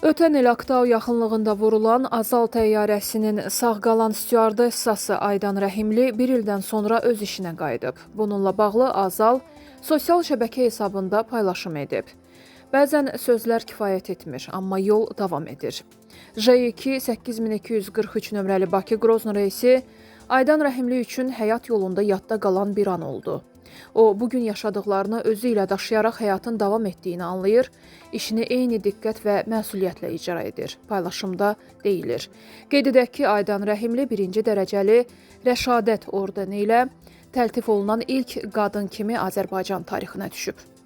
Ötən il Aktau yaxınlığında vurulan Azal təyyarəsinin sağ qalan stüardessası Aydan Rəhimli bir ildən sonra öz işinə qayıdıb. Bununla bağlı Azal sosial şəbəkə hesabında paylaşım edib. Bəzən sözlər kifayət etmir, amma yol davam edir. J2 8243 nömrəli Bakı Grozny reysi Aydan Rəhimli üçün həyat yolunda yadda qalan bir an oldu. O, bugün yaşadıklarını özü ilə daşıyaraq həyatın davam etdiyini anlayır, işini eyni diqqət və məsuliyyətlə icra edir. Paylaşımda deyilir. Qeyd edək ki, Aydan Rəhimli birinci dərəcəli Rəşadət ordeni ilə təltif olunan ilk qadın kimi Azərbaycan tarixinə düşüb.